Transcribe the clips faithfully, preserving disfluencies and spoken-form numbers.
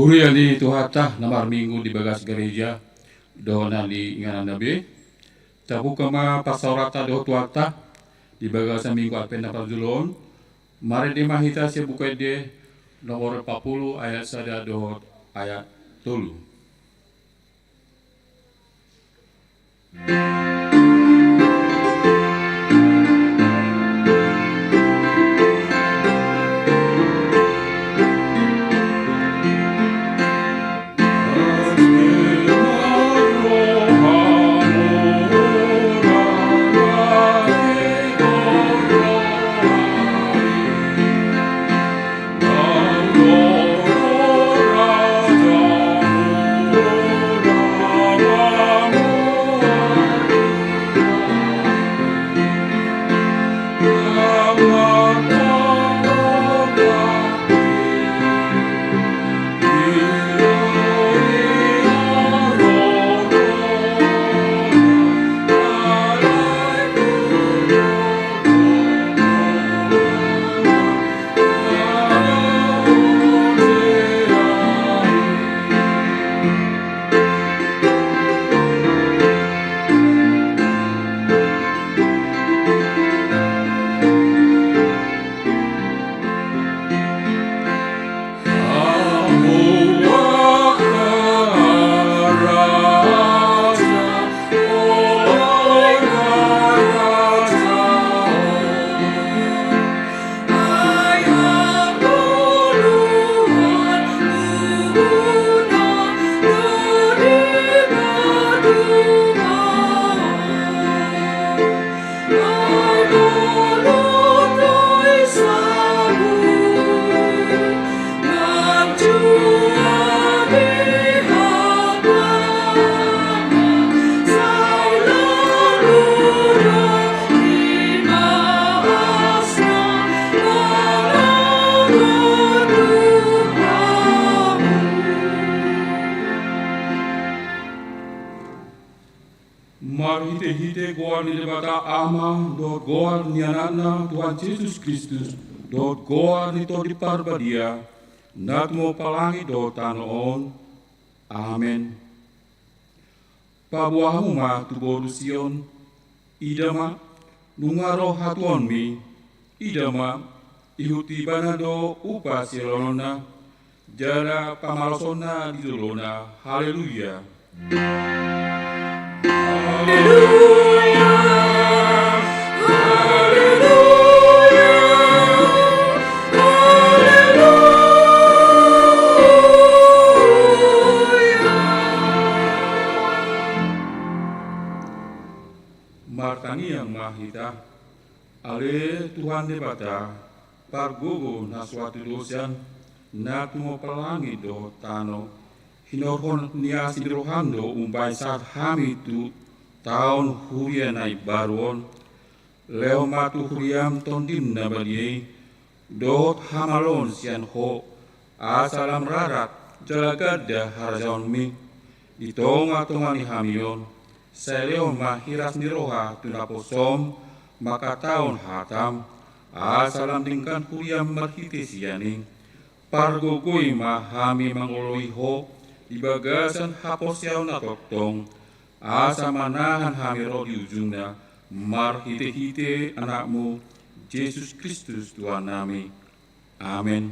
Huria ni Tuhanta na marminggu di bagas gareja dohot na di ingananna be, tabuka ma parsaoranta dohot Tuhanta di bagasan Minggu Advent na parjolo on. Marende ma hita sian Buku Ende nomor opat pulu ayat sada dohot ayat tolu. Marhitehite goar ni Debata Ama dohot goar ni Anakna Tuhan Jesus Kristus dohot goar ni Tondi Parbadia, na tumompa langit dohot tano on. Amen. Paboa hamu ma tu boru Sion, ida ma, nunga ro hatuaonmi, ida ma, ihut ibana do upa silehononna, jala pamalosonna di jolona. Haleluya. Haleluya. Haleluya. Haleluya. Martangiang ma hita. Ale Tuhan Debata, pargogo na so hatudosan, na tumompa langit dohot tano, hinorhon ni asi ni roham do umbahen sahat hami tu taon huria na imbaru on. Lehon ma tu huriam Tondim na badia i, dohot hamaloon sian Ho, asa lam rarat jala ganda harajaonmi di tongatonga ni hami on. Sai lehon ma hiras ni roha tu naposom mangkatahon hatam, asa lam denggan huriam marhite sian i. Pargogoi ma hami mangoloi Ho di bagasan haporseaon na tongtong, asa manahan hami ro di ujungna, marhitehite Anakmu, Jesus Kristus Tuhannami. Amen.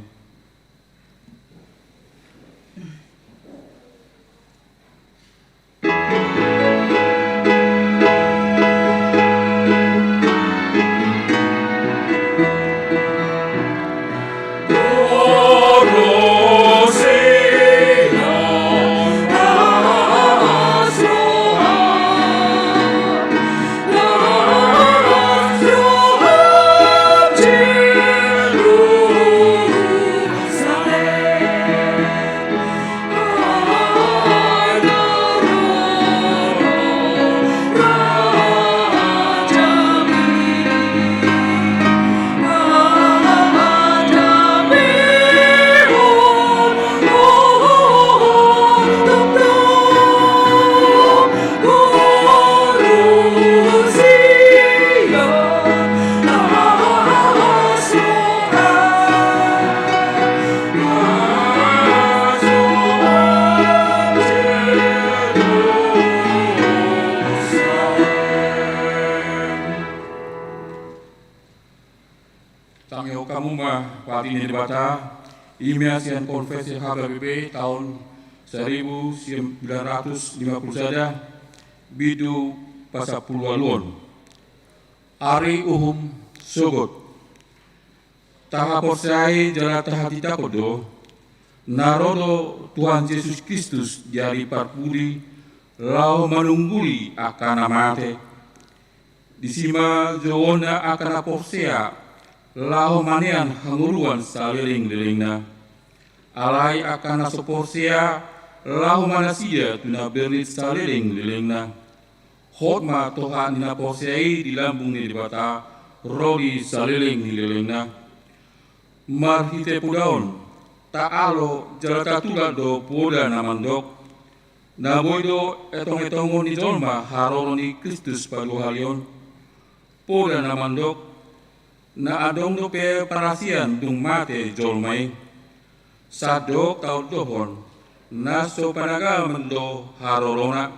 Hata ni Debata, i ma sian Konferensi H K B P taon saribu sembilan ratus lima pulu sada, bindu pasampulu ualuhon. Ari uhum sogot. Tahaporseai jala tahatitahon do, na ro do Tuhan Jesus Kristus di ari parpudi laho manungguli angka na mate. Disi ma jouonna angka na porsea laho manean hangoluan salelenglelengna. Alai angka na so porsea laho ma nasida tu na bernit salelenglelengna. Hot ma toha ni na porsea i di lambung ni Debata ro di saleleng ni lelengna. Marhite poda on, taalo jala tatulak do poda na mandok, na boi do etongetongon ni jolma haroro ni Kristus paduahalihon. Poda na mandok, na adong dope parasian dung mate jolma i. Sandok taondohon, na so panagaman do harorona,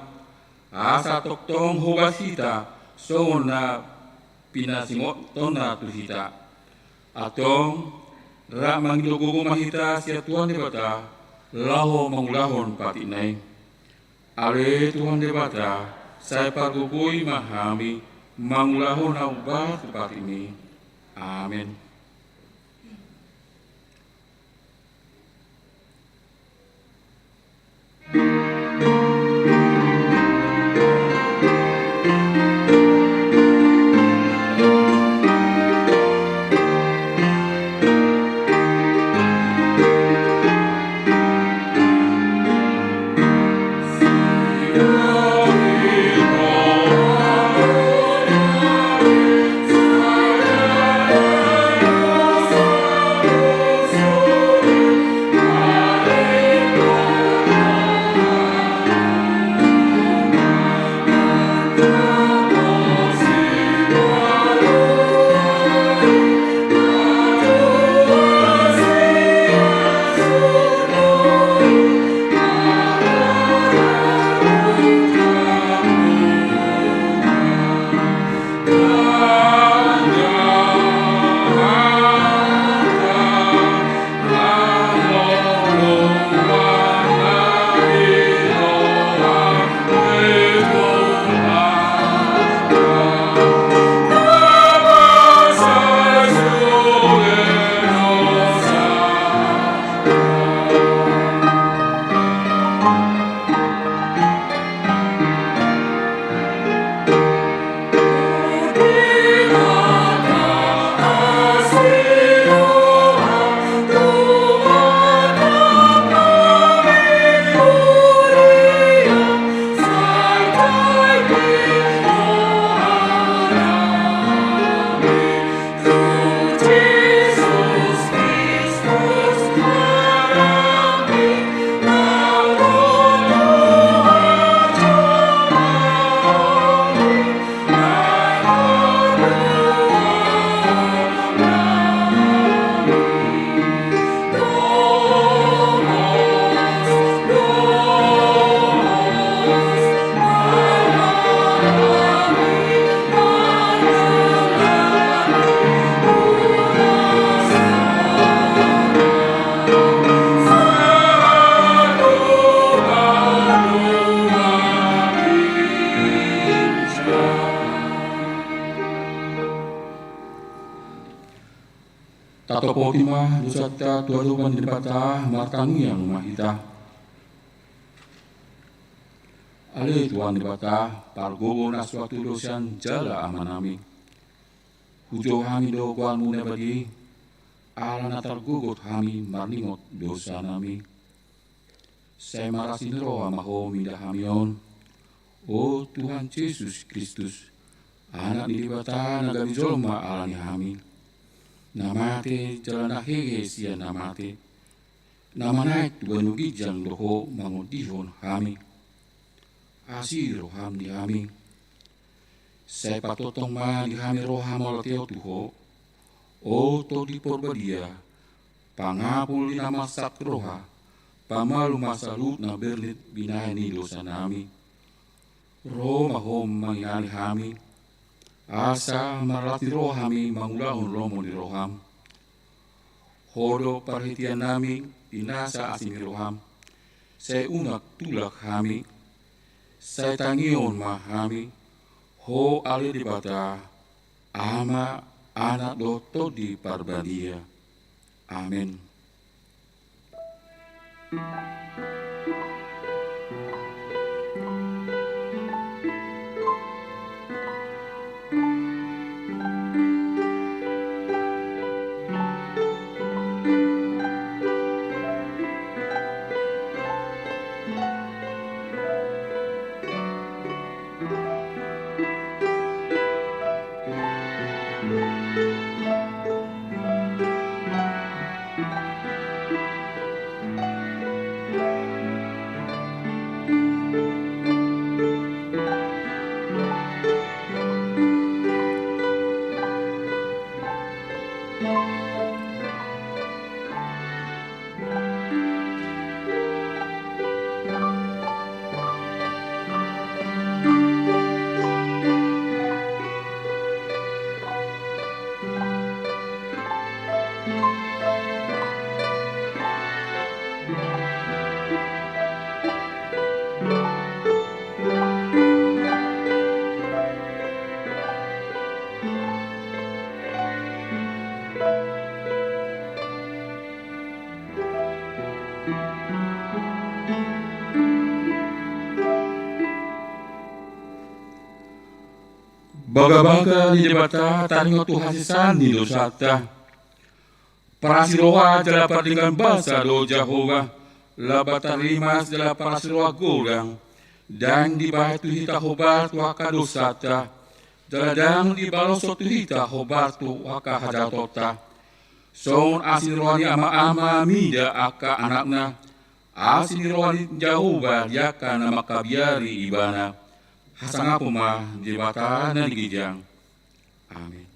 asa tongtong hobas hita songon na pinasingotonna tu hita. Antong, rap mangido gogo ma hita sian Tuhan Debata laho mangulahon patikna i. Ale Tuhan Debata, sai pargogoi ma hami mangulahon na umbahen tu patikmi. Amen. Tatopoti ma dosanta tu adopan ni Debata, martangiang ma hita. Ale Tuhan Debata, pargogo na so hatudosan jala Amanami. Hujou hami do goarmu na badia i, ala na targogot hami marningot dosanami. Sai marasi ni roha ma Ho mida hami on, o Tuhan Jesus Kristus, Anak ni Debata na gabe jolma ala ni hami, na mate jala na hehe sian na mate, na manaek tu banua ginjang do Ho mangondihon hami. Asi roham di hami. Sai patongtong ma di hami roha mauliate tu Ho, o Tondi Porbadia, pangapul ni na marsak roha, pamalum ma saluhut na bernit binahen ni dosanami. Ro ma Ho mangihani hami, asa marlas ni roha hami mangulahon lomo ni roham. Ho do parhiteannami di nasa asi ni roham. Sai unang tulak hami, sai tangihon ma hami, Ho ale Debata, Ama, Anak dohot Tondi Parbadia. Amen. Bagabaga ni Debata taringot tu hasesaan ni dosanta. Parasiroha jala pardenggan basa do Jahowa, Lambanta rimas jala parasiroha godang. Ndang dibahen tu hita hombar tu angka dosanta, jala ndang dibaloshon tu hita hombar tu angka hajahatonta. Songon asi ni roha ni ama-ama mida angka anakna, asi ni roha ni Jahowa di angka na mangkabiari ibana. Hasangapon ma Debata na di ginjang. Amen.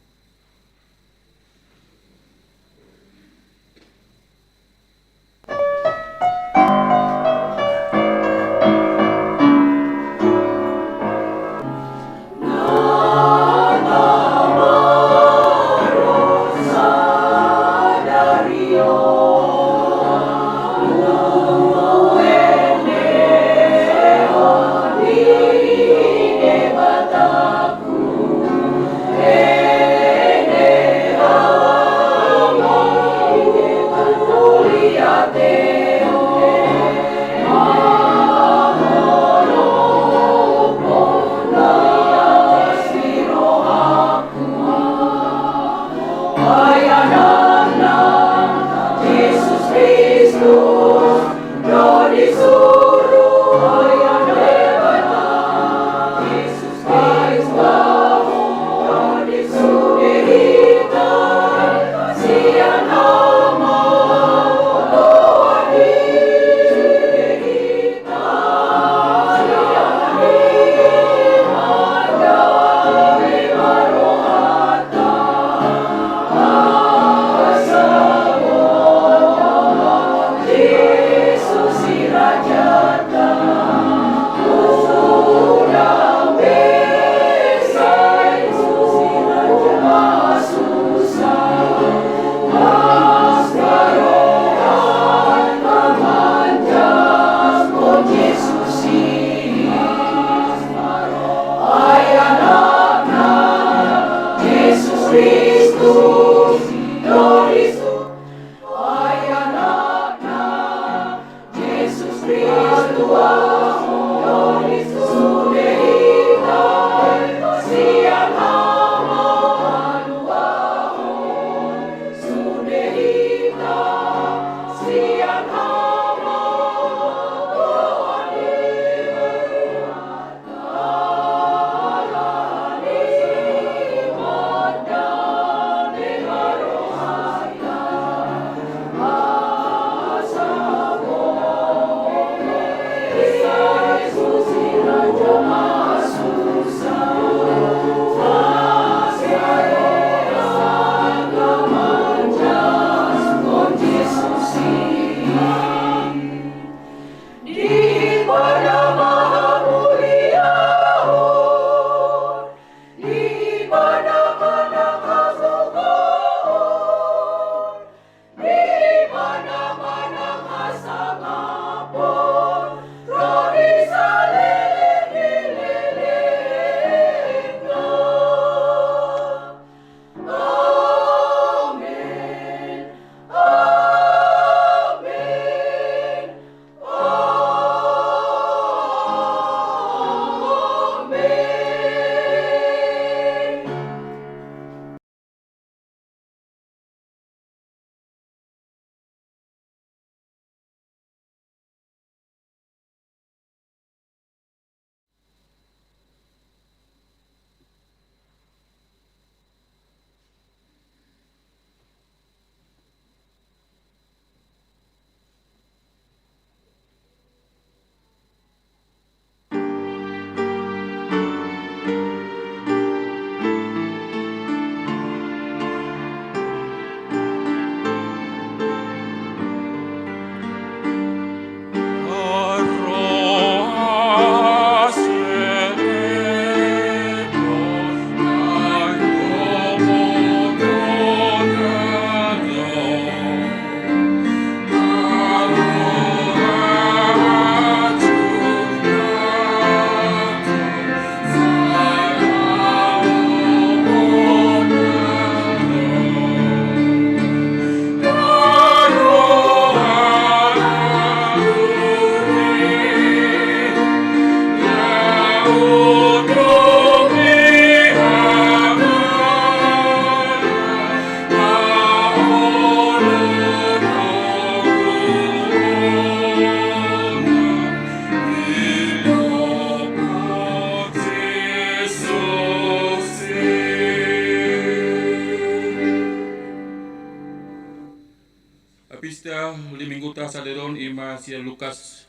sadari on i ma sian Lukas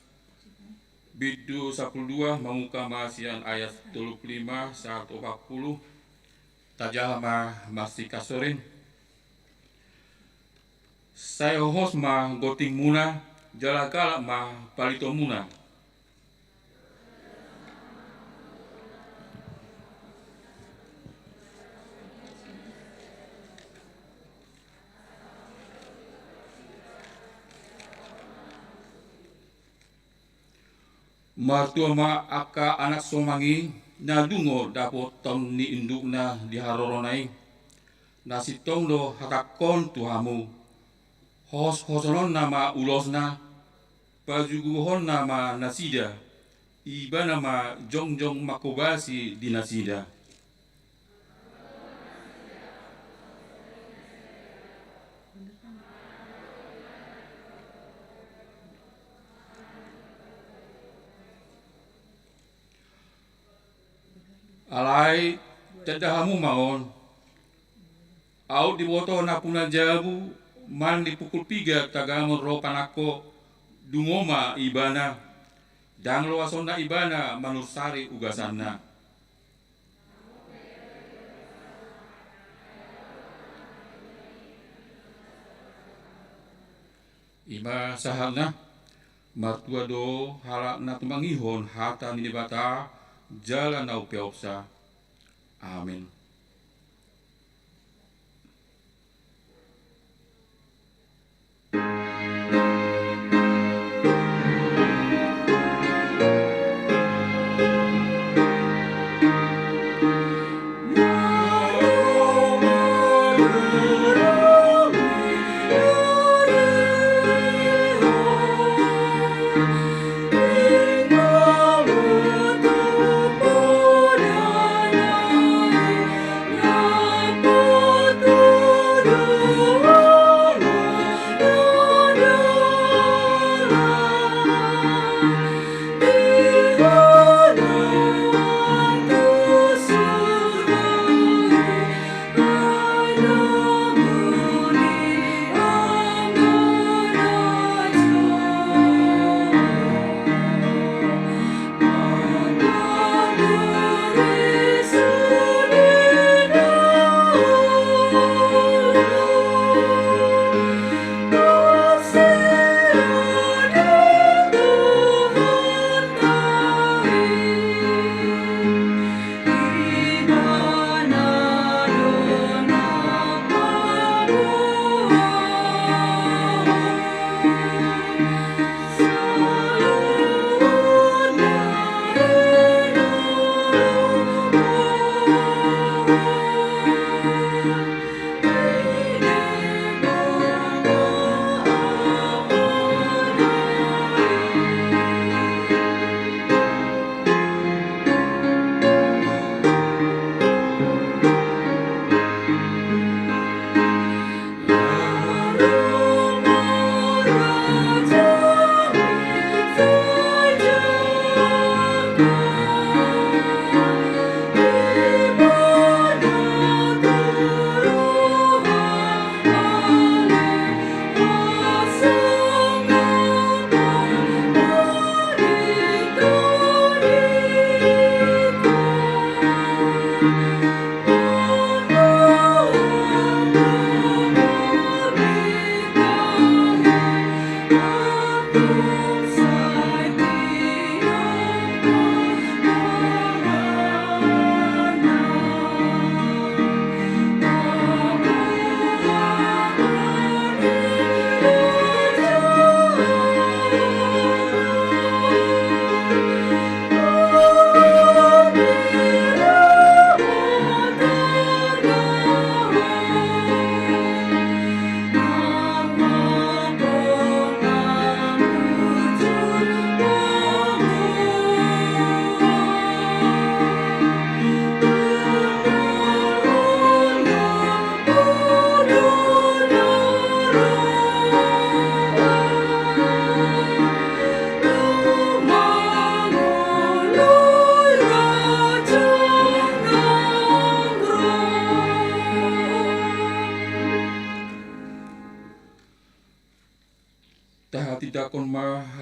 bindu sampulu dua, mamungka ma sian ayat tolu pulu lima sahat opat pulu. Tajaha ma marsikasoring. Sai hohos ma gontingmuna, jala galak ma palitomuna. Martua ma angka anak somang i, na dungo dapothon ni indukna di harorona i, na sintong do hatangkon tu hamu. Hoshosononna ma ulosna, pajuguhonna ma nasida, ibana ma jongjong manghobasi di nasida. Alai tanda hamu ma on. Aut diboto nampuna jabu, manang di pukul piga tagamon ro panangko, dungo ma ibana. Ndang loasonna ibana manursari ugasanna. I ma sahatna. Martua do halak na tumangihon hata ni Debata jala na umpeopsa. Amen.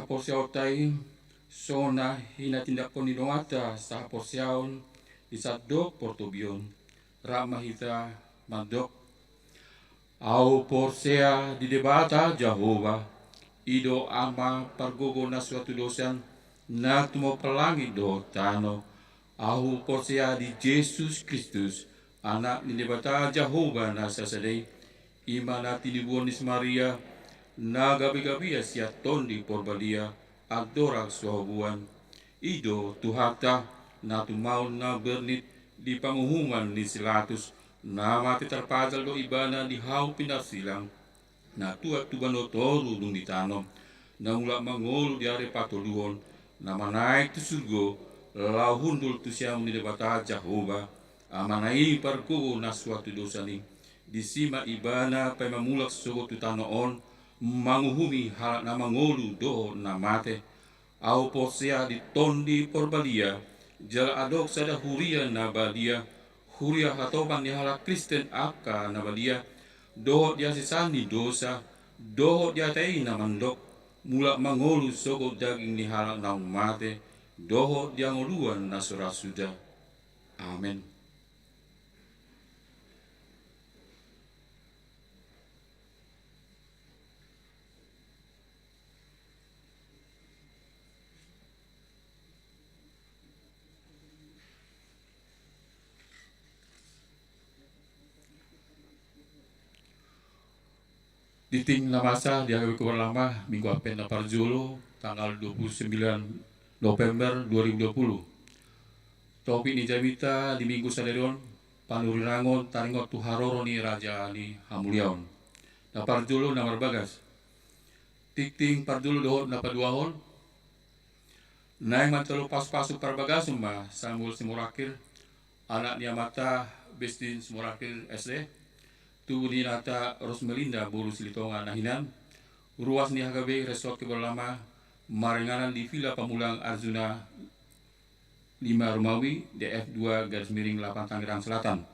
Porseaonta i songon na hinatindanghon ni dongan sahaporseaon di sandok portobion. Rap ma hita mandok. Ahu porsea di Debata Jahowa, i do Ama pargogo na so hatudosan, na tumompa langit dohot tano. Ahu porsea di Jesus Kristus, Anak ni Debata Jahowa na sasada i, i ma na tinibuhon ni si Maria, na gabegabean sian Tondi Porbadia, andorang so habuan. I do Tuhanta, na tumaon na bernit di panguhuman ni si Latus, na mate tarpajal do ibana di hau pinarsilang, na tuat tu banua toru dung ditanom, na mulak mangolu di ari patoluhon, na manaek tu surgo, laho hundul tu siamun ni Debata Jahowa, Amana i pargogo na so hatudosan i. Disi ma ibana paima mulak sogot tu tano on, manguhumi halak na mangolu dohot na mate. Ahu porsea di Tondi Porbadia, jala adong sada huria na badia, huria hatopan ni halak Kristen angka na badia, dohot di hasesaan ni dosa, dohot di hata i na mandok, mulak mangolu sogot daging ni halak naung mate, dohot di hangoluan na so ra suda. Amen. Tingting na masa di H K B P Keluarga Lama, Minggu Advent na parjolo, tanggal dua puluh sembilan November dua ribu dua puluh. Topik ni jamita di Minggu sadari on, panurirangon taringot tu haroro ni Raja ni Hamuliaon. Na parjolo na marbagas. Tingting parjolo dohot na paduahon. Naeng manjalo pasupasu parbagason ma Samuel Simorakhir, anak ni amanta Bestin Simorakhir S D, tubu ni inanta Rosmelinda boru Silitonga na hinan, ruas ni H K B P Resort Keluarga Lama, maringanan di Villa Pamulang Arjuna lima Romawi, D F dua garis miring delapan Tangerang Selatan.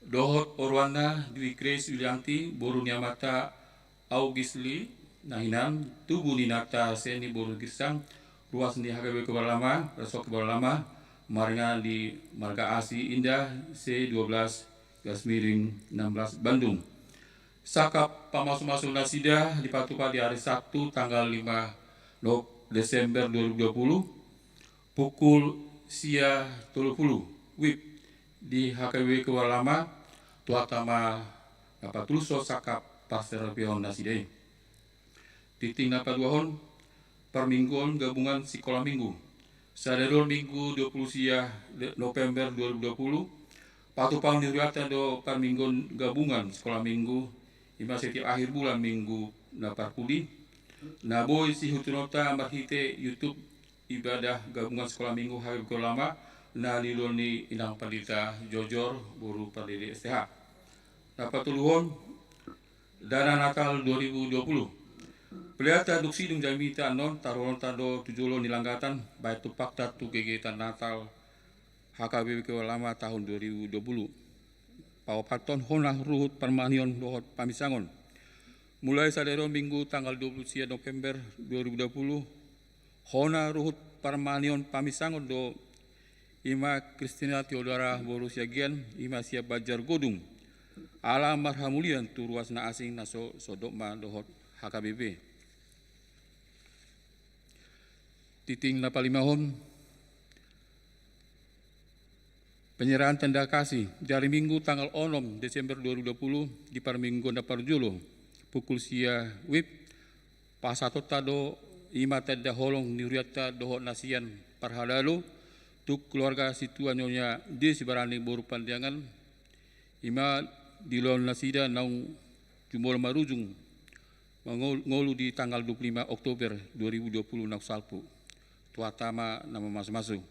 Dohot oroanna Dwi Grace Yulianti, boru ni amanta Augis Li na hinan, tubu ni inanta Seni boru Girsang, ruas ni H K B P Keluarga Lama, Resort Keluarga Lama, maringanan di Marga Asi Indah, C dua belas garis miring enam belas Bandung. Sangkap pamasumasu nasida dipatupa di ari Sabtu tanggal lima Desember dua ribu dua puluh, pukul sia tolu puluh W I B di H K B P Keluarga Lama. Tuhanta ma na patulushon sangkap parserapion nasida i. Tingting na paduahon, parmingguon gabungan sikola minggu. Sadari on Minggu dua puluh sia November dua ribu dua puluh, patupahon ni hurianta do parmingguon gabungan sikola minggu, i ma setiap akhir bulan Minggu na parpudi, na boi siihuthononta marhite YouTube ibadah gabungan sikola minggu H K B P Keluarga Lama, na niluluan ni inang pandita Jojor boru Pardede S T H. Na patoluhon, dana Natal dua ribu dua puluh. Pelean ta dung sidung jamita annon, taruhononta do tu jolo ni langgatan, bahen tumpakta tu kegiatan Natal H K B P Keluarga Lama tahun dua ribu dua puluh. Paopathon hona ruhut parmahanion dohot paminsangon. Mulai sadari on Minggu tanggal dua puluh sia November dua ribu dua puluh, hona ruhut parmahanion paminsangon do, i ma Kristina Theodora boru Siagian, i ma sian Banjar Godung. Ala marhamulian tu ruas na asing na so, sondok ma dohot H K B P. Tingting na palimahon, penyerahan tanda kasih di ari Minggu tanggal onom Desember dua ribu dua puluh di parmingguon na parjolo, pukul sia W I B, pasahatonta do i ma tanda holong ni hurianta dohot na sian parhalado tu keluarga sintua Nyonya D Sibarani boru Pandiangan, i ma diloan nasida naung jumolo marujung mangol-, ngolu di tanggal dua puluh lima Oktober dua ribu dua puluh naung salpu. Tuhanta ma na mamasumasu.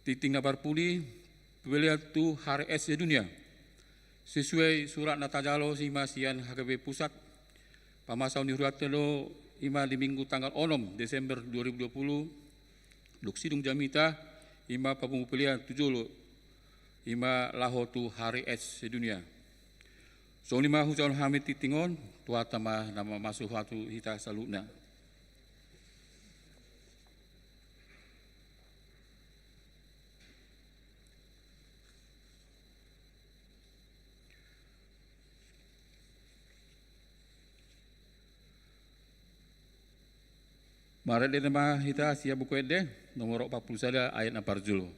Tingting na parpudi, pelean tu Hari Aids Sedunia. Sesuai surat na tajalo i ma sian H K B P Pusat, pamasaon ni hurianta do i ma di Minggu tanggal onom Desember dua ribu dua puluh, dung sidung jamita, i ma papungu pelean tu jolo, i ma laho tu Hari Aids Sedunia. Songon i ma hujalo hami tingting on, Tuhanta ma na mamasumasu tu hita saluhutna. Marende ma hita sian Buku Ende nomor opat pulu sada ayat na parjolo.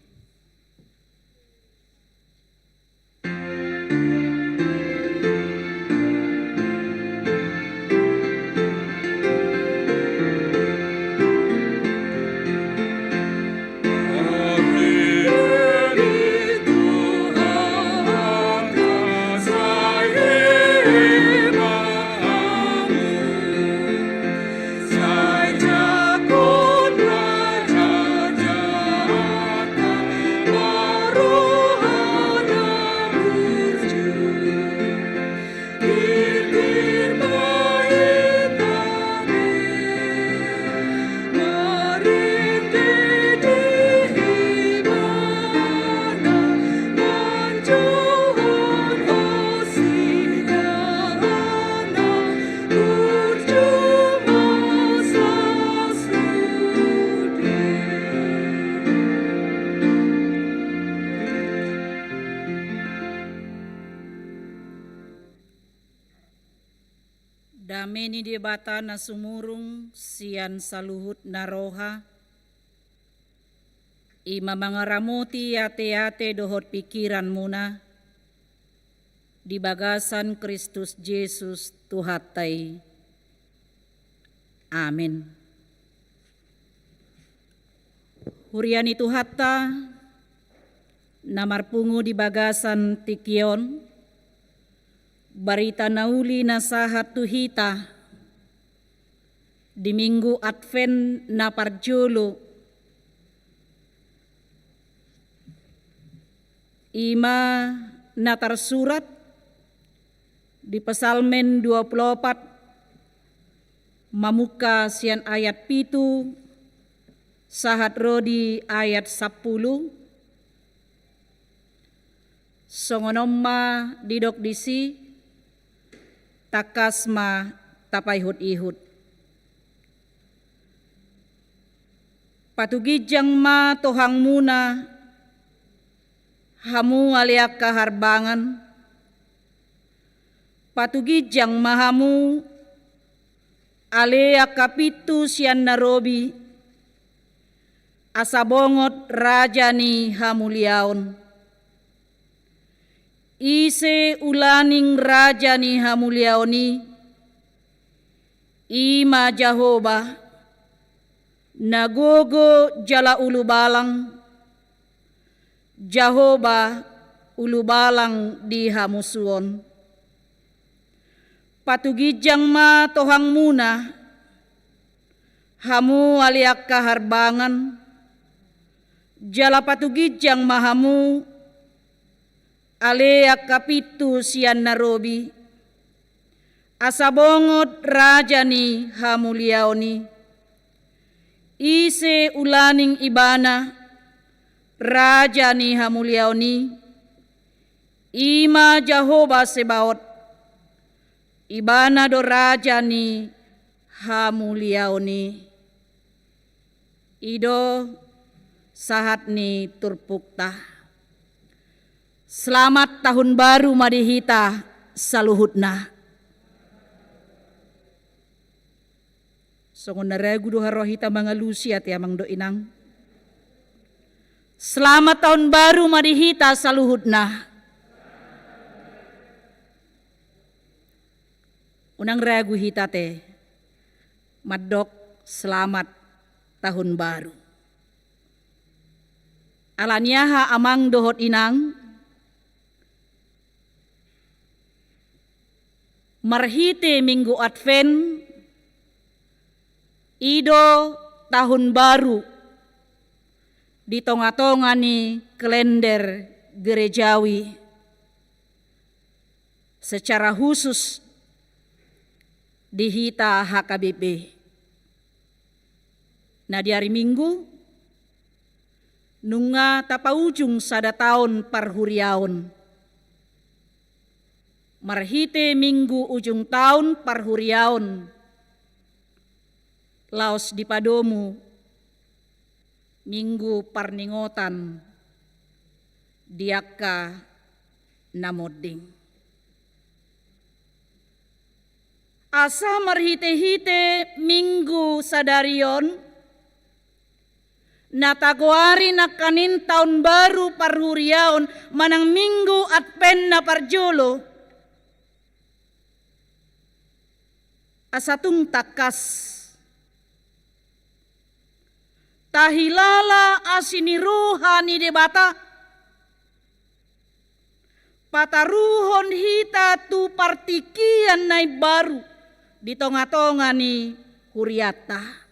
Dame ni Debata na sumurung sian saluhut na roha, i ma mangaramoti ateate dohot pingkiranmuna di bagasan Kristus Jesus Tuhanta i. Amin. Huria ni Tuhanta na marpungu di bagasan tingki on, barita na uli na sahat tu hita di Minggu Advent na parjolo, i ma na tarsurat di Psalmen dua pulu opat, mamungka sian ayat pitu sahat ro di ayat sampulu. Songon on ma didok disi, tangkas ma tapaihutihut. Patuginjang ma tohangmuna, hamu ale angka harbangan. Patuginjang ma hamu, ale angka pintu sian na robi, asa bongot Raja ni hamuliaon. Ise ulaning Raja ni hamuliaon i? I ma Jahowa, na gogo jala ulubalang, Jahowa, ulubalang di hamusuon. Patuginjang ma tohangmuna, hamu ale angka harbangan, jala patuginjang ma hamu, ale angka pintu sian na robi, asa bongot Raja ni hamuliaon i. Ise ulaning Ibana, Raja ni hamuliaon i? I ma Jahowa Sebaot, Ibana do Raja ni hamuliaon i. I do sahat ni turpukta. Selamat Tahun Baru ma di hita saluhutna. Songon na ragu do haroa hita mangalusi ate amang dohot inang. Selamat Tahun Baru ma di hita saluhutna. Unang ragu hita ate mandok Selamat Tahun Baru. Ala ni aha amang dohot inang? Marhite Minggu Advent, i do tahun baru di tongatonga ni kalender gerejawi, secara khusus di hita H K B P. Na di ari Minggu, nunga tapaujung sada taon parhuriaon. Marhite Minggu ujung taon parhuriaon, laos dipadomu Minggu parningotan di angka na monding. Asa marhitehite Minggu sadari on, Na tagoari nangkaning taon baru parhuriaon manang Minggu Advent na parjolo, asa tung tangkas tahilala asi ni roha ni Debata, pataruhon hita tu partingkian na imbaru di tonga-tonga ni hurianta.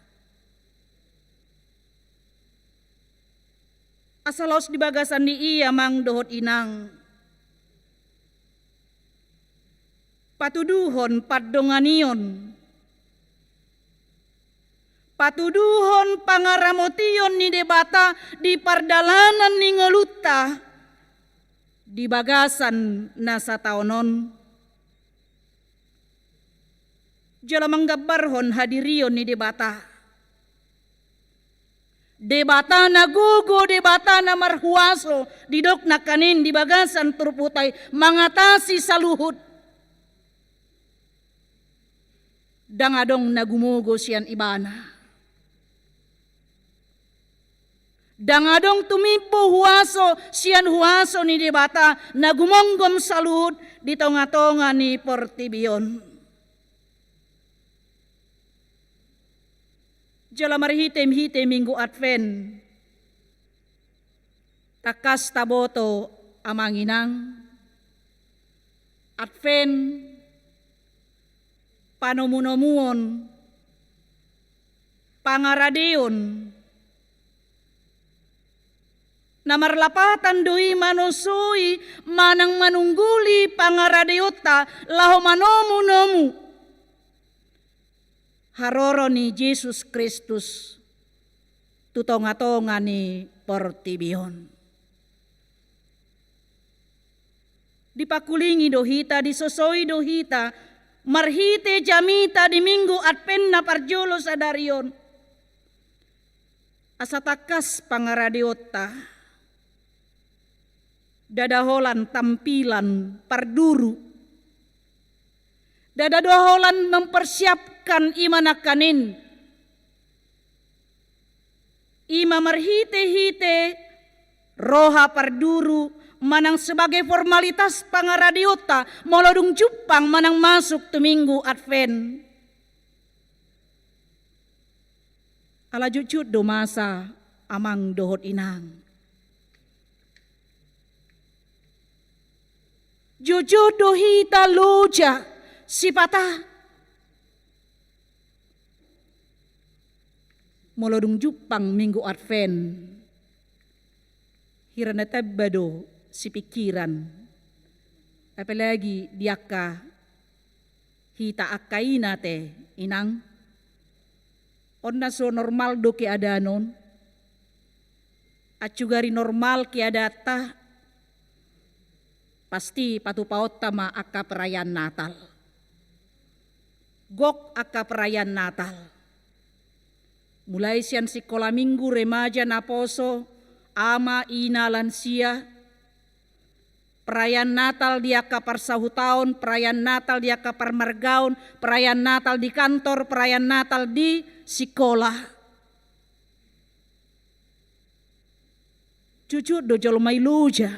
Asa laos di bagasan ni i, amang dohot inang, patuduhon pandonganion, patuduhon pangaramotion ni Debata di pardalanan ni ngolunta di bagasan na sataon on. Jala manggambarhon hadirion ni Debata. Debata na gogo, Debata na marhuaso, didok nangkaning di bagasan turpukta i, mangatasi saluhut. Ndang adong na gumogo sian Ibana. Ndang adong tumimbo huaso sian huaso ni Debata na gumomgom saluhut di tonga-tonga ni portibi on. Jala marhite-hite Minggu Advent, tangkas taboto, amang inang, Advent panomu-nomuon, pangaradeon na marlapatan do i manosoi manang manungguli pangaradeonta laho manomu-nomu haroro ni Jesus Kristus tu tonga-tonga ni portibi on. Dipangkulingi do hita, disosoi do hita marhite jamita di Minggu Advent na parjolo sadari on, asa tangkas pangaradeonta. Ndada holan tampilan parduru. Ndada do holan mempersiapkan, ima nangkaning, ima marhite-hite roha parduru manang sebagai formalitas pangaradeonta molo dung jumpang manang masuk tu Minggu Advent. Ala jotjot do masa, amang dohot inang. Jotjot do hita loja sipata. Molo dung jumpang Minggu Advent, hira na tamba do sipingkiran. Apalagi di angka hita angka ina, ate, inang. On na so normal do keadaan on. Acugari normal keadaanta, pasti patupaonta ma angka perayaan Natal. Gok angka perayaan Natal. Mulai sian sikola minggu, remaja, naposo, ama, ina, lansia, perayaan Natal di angka parsahutaon, perayaan Natal di angka parmargaon, perayaan Natal di kantor, perayaan Natal di sikola. Jotjot do jolma i loja.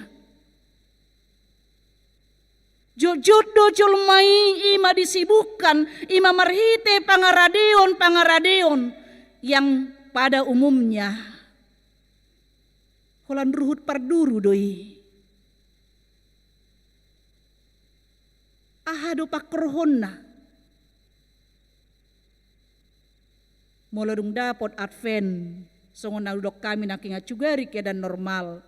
Jotjot do jolma i, ima disibukkan, ima marhite pangaradeon-pangaradeon yang pada umumnya holan ruhut parduru do i. Aha do pangkorhonna? Molo dung dapot Advent, songon na hudok hami nangkin, acugari keadaan normal.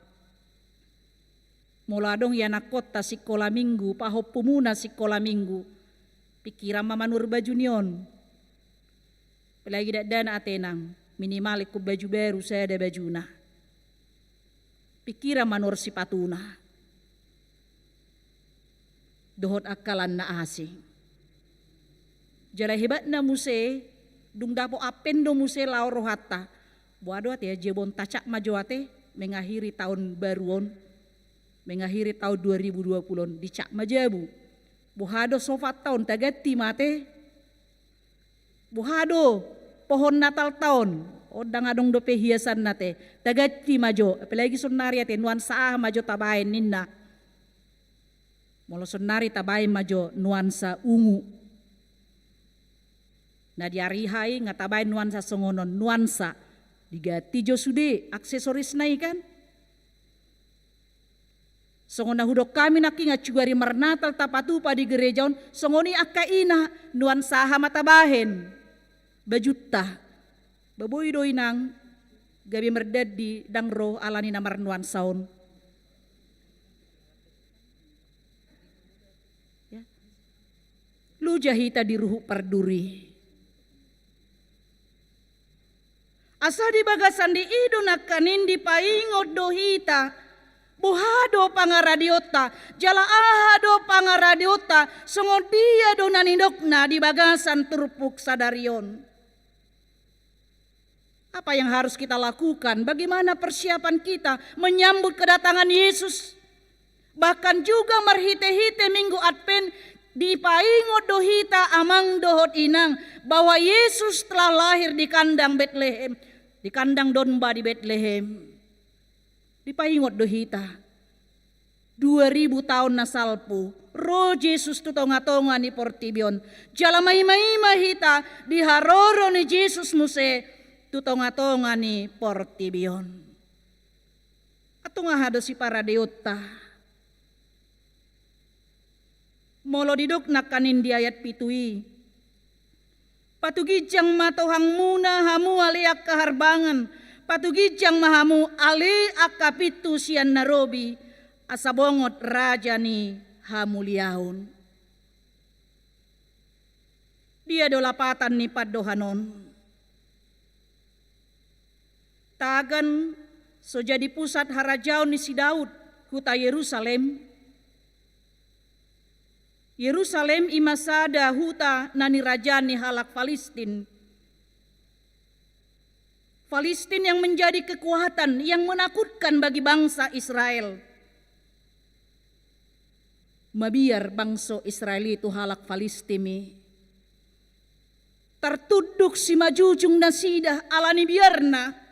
Molo adong ianakkonta sikola minggu, pahompumuna sikola minggu, pingkiran ma manuhor baju ni on. Apalagi dakdanak, ate, nang, minimal ingkon baju baru sada bajuna. Pingkiran manuhor sipatuna dohot angka lan na asing. Jala hebatna muse, dung dapot Advent do muse laho rohanta. Boha do, ate, jabu on, tacap ma jo, ate, mengakhiri tahun baru on, mengakhiri tahun dua ribu dua puluh on, dicap ma jabu. Boha do sofanta on, taganti ma, ate. Boha do pohon Natalta on? On ndang adong dope hiasanna te. Taganti ma jo, apalagi sonnari ate, nuansa aha ma jo tabaen ninna. Molo sonnari tabaen ma jo nuansa ungu. Na di ari H I nga tabaen nuansa songon on, nuansa. Diganti jo sude aksesorisna i kan. Songon na hudok hami nangkin, acu ari marnatal tapatupa di gereja on, songon i angka ina, nuansa aha ma tabaen bajunta. Baboi do inang, gabe mardandi ndang ro alani na marnuansa on. Ya. Loja hita di ruhut parduri. Asa di bagasan di i do nangkaning dipaingot do hita, boha do pangaradeonta, jala aha do pangaradeonta, songon dia do na nidokna di bagasan turpuk sadari on. Apa yang harus kita lakukan? Bagaimana persiapan kita menyambut kedatangan Yesus? Bahkan juga marhite-hite Minggu Advent, dipaingot do hita amang dohot inang bahwa Yesus telah lahir di kandang Betlehem, di kandang domba di Betlehem. Dipaingot do hita. Dua ribu taon na salpu, ro Jesus tu tonga-tonga ni portibi on. Jala maima-ima hita di haroro ni Jesus muse tu tonga-tonga ni portibi on. Antong aha do siparadeonta? Molo didok nangkaning di ayat pitu i, patuginjang ma tohangmuna hamu ale angka harbangan, patuginjang ma hamu ale angka pintu sian na robi, asa bongot raja ni hamuliaon. Dia do lapatan ni pandohan on? Tagan so jadi pusat harajaon ni si Daud, huta Yerusalem. Yerusalem i ma sada huta na nirajaan ni halak Palistin. Palistin yang menjadi kekuatan yang menakutkan bagi bangsa Israel. Mabiar bangso Israel i tu halak Palistin i. Tartunduk simanjujung nasida ala ni biarna.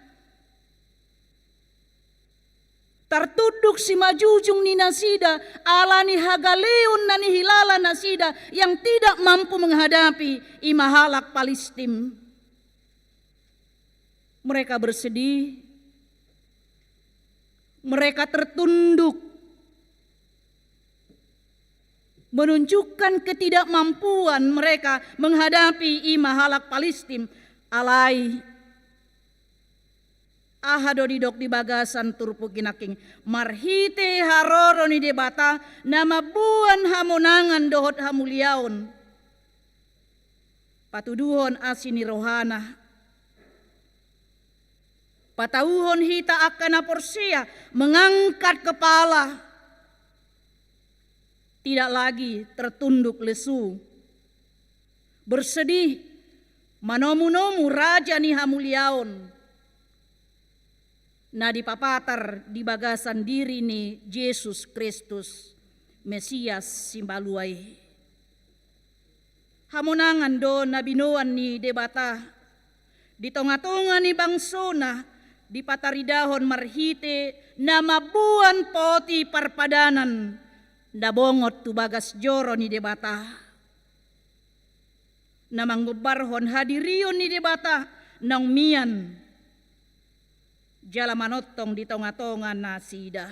Tartunduk simanjujung ni nasida ala ni hagaleon na nihilala nasida yang tidak mampu menghadapi i ma halak Palistin. Mereka bersedih, mereka tertunduk, menunjukkan ketidakmampuan mereka menghadapi i ma halak Palistin. Alai aha do didok di bagasan turpuk i nangkin? Marhite haroro ni Debata na mamboan hamonangan dohot hamuliaon, patuduhon asi ni rohana, patauhon hita angka na porsea mengangkat kepala, tidak lagi tertunduk lesu, bersedih, manomu-nomu raja ni hamuliaon na dipapatar di bagasan diri ni Jesus Kristus, Mesias simalua i. Hamonangan do na binoan ni Debata di tonga-tonga ni bangsona, dipataridahon marhite na mamboan poti parpadanan na bongot tu bagas joro ni Debata, na manggombarhon hadirion ni Debata naung mian jala manongtong di tonga-tonga nasida.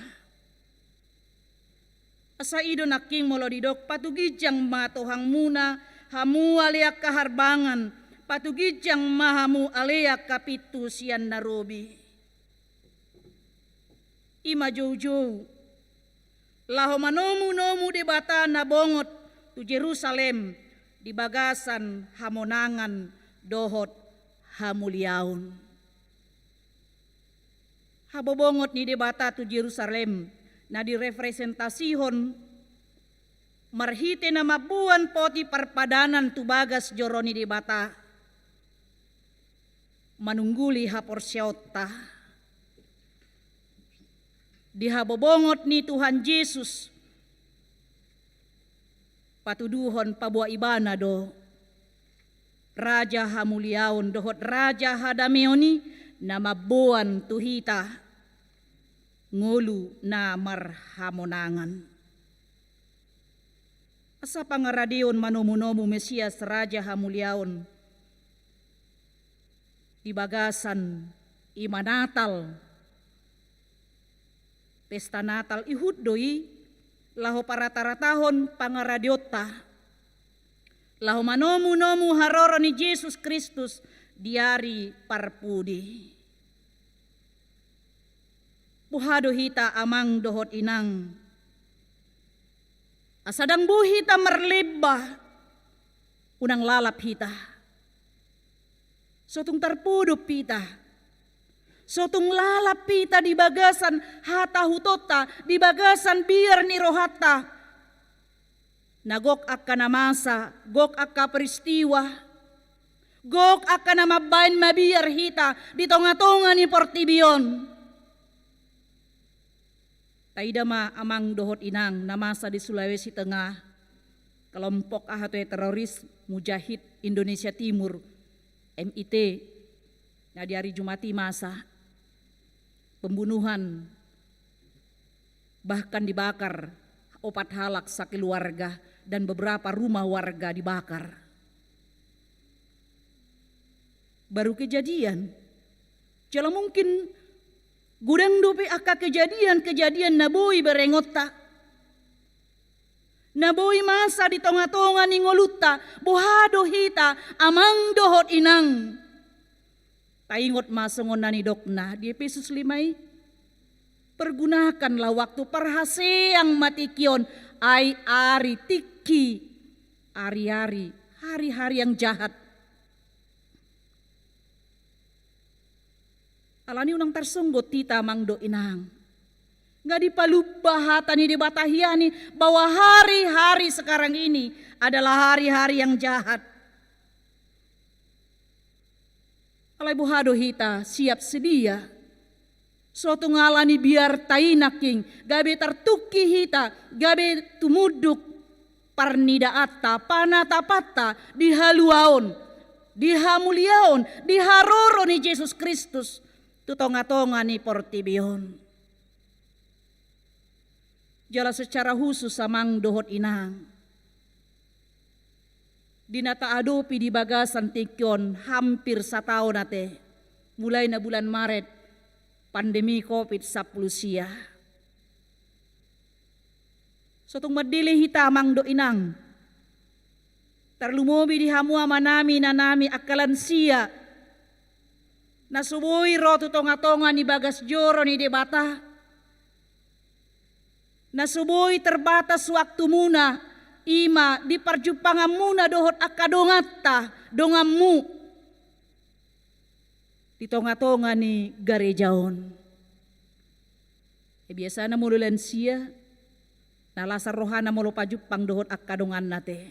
Asa i do nangkin molo didok patuginjang ma tohangmuna hamu ale angka harbangan, patuginjang ma hamu ale angka pintu sian na robi. I ma joujou laho manomu-nomu Debata na bongot tu Jerusalem di bagasan hamonangan dohot hamuliaon. Habobongot ni Debata tu Jerusalem na direpresentasihon marhite na mamboan poti parpadanan tu bagas joro ni Debata, manungguli haporseaonta di habobongot ni Tuhan Jesus, patuduhon paboa Ibana do Raja hamuliaon dohot Raja hadameon i, na mamboan tu hita ngolu na marhamonangan. Asa pangaradeon manomu-nomu Mesias Raja Hamuliaon di bagasan i ma Natal, pesta Natal, ihut do i laho parata-ratahon pangaradeonta, laho manomu-nomu haroro ni Jesus Kristus di ari parpudi. Boha do hita amang dohot inang? Asa ndang boi hita marlemba, unang lalap hita. Sotung tarpodop hita. Sotung lalap hita di bagasan hatahutonta, di bagasan biar ni rohanta. Na gok angka na masa, gok angka peristiwa, gok angka na mambaen mabiar hita di tonga-tonga ni portibi on. Taida ma amang dohot inang na masa di Sulawesi Tengah, kelompok aha tu teroris Mujahid Indonesia Timur, M I T, na di ari Jumat i masa pembunuhan, bahkan dibakar opat halak sakeluarga dan beberapa rumah warga dibakar. Baru kejadian. Jala mungkin godang dope angka kejadian-kejadian na boi berengonta, na boi masa di tonga-tonga ni ngolunta. Boha do hita amang dohot inang? Taingot ma songon na nidokna di Efesus lima i, pergunakanlah waktu, parhaseang ma tingki on, ai ari, tingki, ari-ari, hari-hari yang jahat. Alani unang tarsonggot hita amang dohot inang. Nga dipalumba hata ni Debata hian i bahwa hari-hari sekarang ini adalah hari-hari yang jahat. Alai boha do hita siap sedia? Sotung alani biarta i nangkin gabe tartungki hita, gabe tumunduk parnidaanta, panatapanta di haluaon, di hamuliaon, di haroro ni Jesus Kristus tu tonga-tonga ni portibi on. Jala secara khusus amang dohot inang, di na taadopi di bagasan tingki on hampir sataon ate, mulai na bulan Maret pandemi Covid sampulu sia. Sotung mandele hita amang dohot inang, tarlumobi di hamu amanami, inanami, angka lansia na so boi ro tu tonga-tonga ni bagas joro ni Debata, na so boi terbatas waktumuna, i ma di parjumpanganmuna dohot angka donganta, donganmu di tonga-tonga ni gareja on. E, biasana molo lansia na las rohana molo pajumpang dohot angka donganna ate.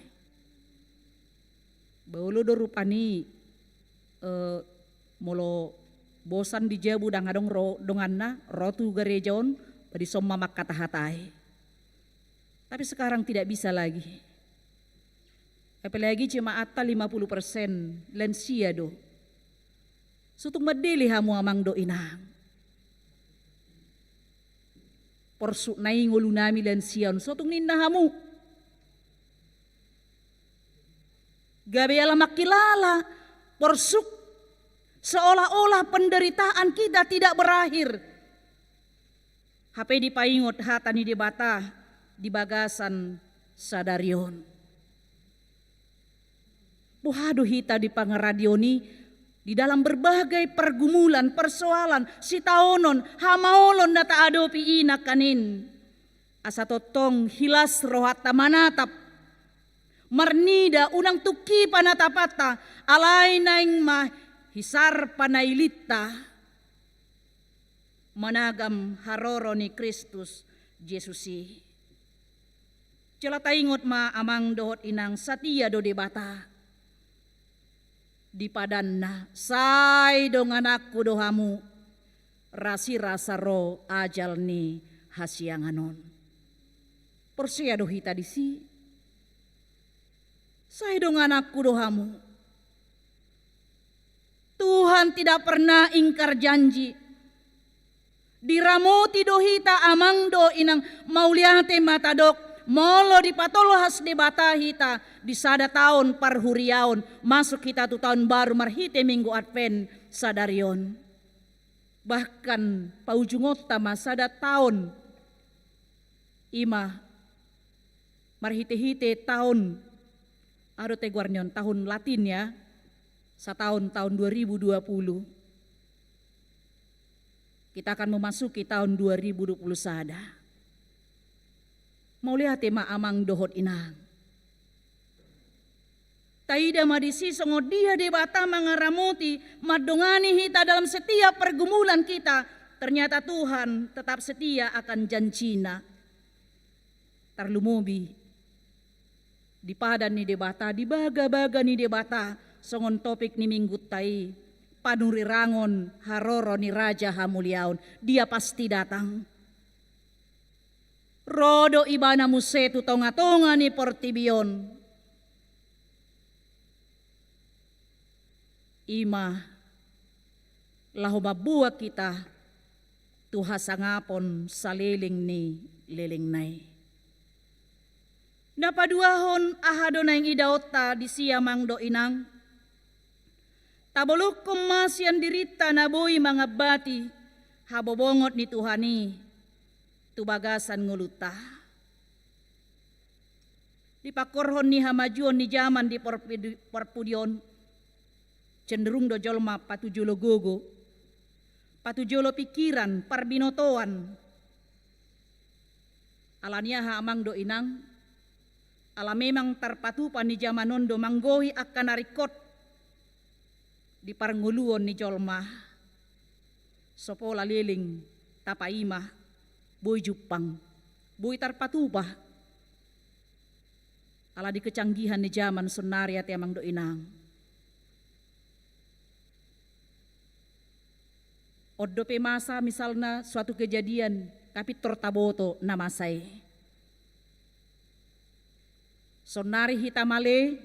Ba olo do rupani, e, molo bosan di jabu ndang adong ro donganna, ro tu gareja on, ba dison ma mangkata-hatai. Tapi sekarang tidak bisa lagi. Apalagi jemaatta lima puluh persen lansia do. Sotung mandele hamu amang dohot inang. Porsuk na i ngolunami lansia on, sotung ninna hamu. Gabe ala mangkilala porsuk, seolah-olah penderitaan kita tidak berakhir. Hape dipaingot hata ni Debata di bagasan sadari on. Boha do hita di pangaradeon i di dalam berbagai pergumulan, persoalan, sitaonon, hamaolon na taadopi i nangkaning. Asa tongtong hilas rohanta manatap, marnida, unang tungki panatapanta, alai naeng ma hisar panailinta managam haroro ni Kristus Jesus i. Jala taingot ma amang dohot inang, satia do Debata di padanna, sai dongananku do hamu, rasirasa ro ajal ni hasiangan on. Porsea do hita disi? Sai dongananku do hamu. Tuhan tidak pernah ingkar janji. Diramoti do hita amang dohot inang, mauliate ma tadok, molo dipatolhas Debata hita di sada taon parhuriaon, masuk hita tu taon baru marhite Minggu Advent sadari on. Bahkan paujungonta ma sada taon, ima marhite-hite taon, aha do goar ni on, tahun Latin ya, sataon, tahun dua ribu dua puluh. Kita akan memasuki tahun dua ribu dua puluh sada. Mauliate ma amang dohot inang. Taida ma disi songon dia Debata mangaramoti, mandongani hita dalam setiap pergumulan kita. Ternyata Tuhan tetap setia akan janjina. Tarlumobi di padan ni Debata, di bagabaga ni Debata, songon topik ni Minggunta i, panurirangon haroro ni Raja Hamuliaon, Dia pasti datang. Ro do Ibana muse tu tongatonga ni portibi on. Ima laho mamboan hita tu hasangapon saleleng ni lelengna i. Na paduahon, aha do naeng idaonta disi amang dohot inang? Tabolongkon ma sian dirinta na boi mangambati habobongon ni Tuhan i tu bagasan ngolunta. Di pangkorhon ni hamajuon ni jaman di porpudi-, porpudi on, cenderung do jolma patujolo gogo, patujolo pikiran, parbinotoan. Ala ni aha amang dohot inang? Ala memang tarpatupa ni jaman on do manggohi angka na ringkot di parngoluon ni jolma. So pola leleng tapaima, boi jumpang, boi tarpatupa. Ala ni kecanggihan ni jaman saonari ate amang dohot inang. On dope masa misalna suatu kejadian, tapi tor taboto na masa i. Saonari hita male,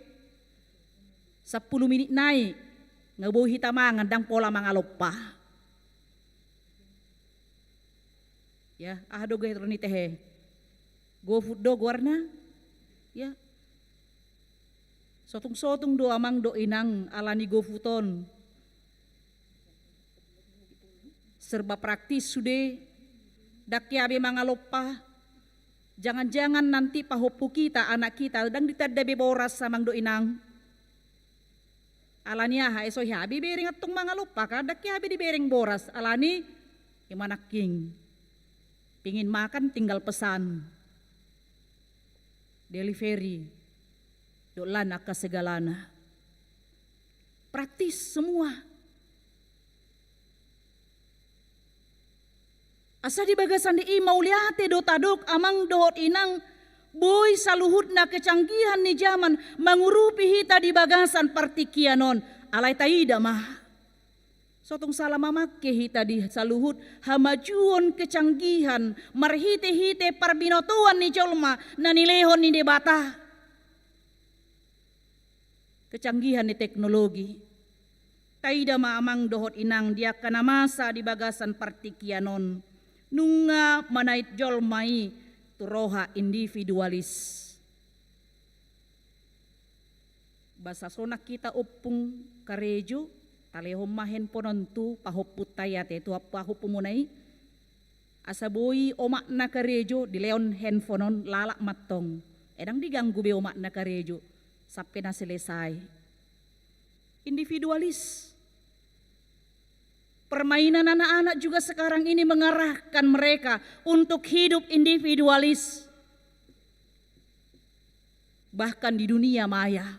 sampulu minit nai nga boi hita mangan, ndang pola mangalompa. Ya, aha do goar ni tehe? GoFood do goarna. Ya. Sotung-sotung do amang dohot inang ala ni GoFood on. Serba praktis sude, ndang hea be mangalompa. Jangan-jangan nanti pahompu hita, anak hita, ndang ditanda be boras amang dohot inang. Ala ni aha, eh, so hea be dibereng antong mangalompa kan, ndang hea be dibereng boras, ala ni ima nangkin. Pingin makan tinggal pesan. Delivery. Dohot lan angka segalana. Praktis semua. Asa di bagasan ni i mauliate do tadok amang dohot inang, boi saluhutna kecanggihan ni jaman mangurupi hita di bagasan partingkian on. Alai taida ma. Sotung sala mamangke hita di saluhut hamajuon kecanggihan marhite-hite parbinotoan ni jolma na nilehon ni Debata. Kecanggihan ni teknologi. Taida ma amang dohot inang di angka na masa di bagasan partingkian on. Nunga manait jolma i tu roha individualis. Basa sonang hita ompung karejo, talehon ma handphone on tu pahompunta i ate, tu pahompu muna i. Asa boi omakna karejo dilehon handphone on, lalap mantong. Eh, ndang diganggu be omakna karejo sampe na selesai. Individualis. Permainan anak-anak juga sekarang ini mengarahkan mereka untuk hidup individualis. Bahkan di dunia maya.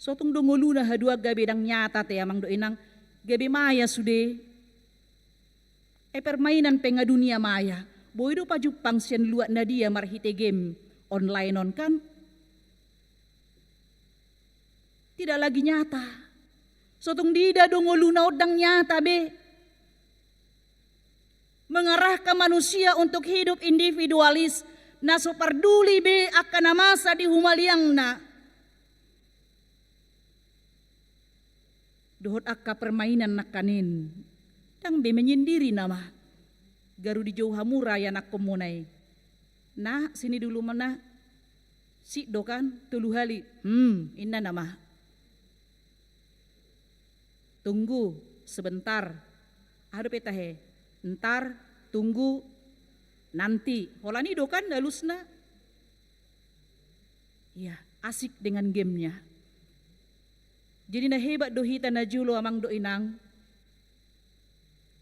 Sotung do ngoluna haduan gabe ndang nyata ate amang dohot inang, gabe maya sude. Eh, permainan pe nga dunia maya. Boi do pajumpang sian luat na dia marhite game online on kan? Tidak lagi nyata. Sotung diida do ngoluna on ndang nyata be. Mengarahkan manusia untuk hidup individualis, na so parduli be angka na masa di humaliangna. dohot angka permainan nangkaning. Ndang be menyendiri nama. Garu dijou hamu ra ianakhonmuna i. Na, sini dulu mana? Sik do kan, tolu hali. Hmm, inna nama. Tunggu sebentar. Aha dope tahe? Ntar, tunggu, nanti. Holan i do kan alusna. Iya, asik dengan gamenya. Jadi na hebat do hita na jolo amang dohot inang.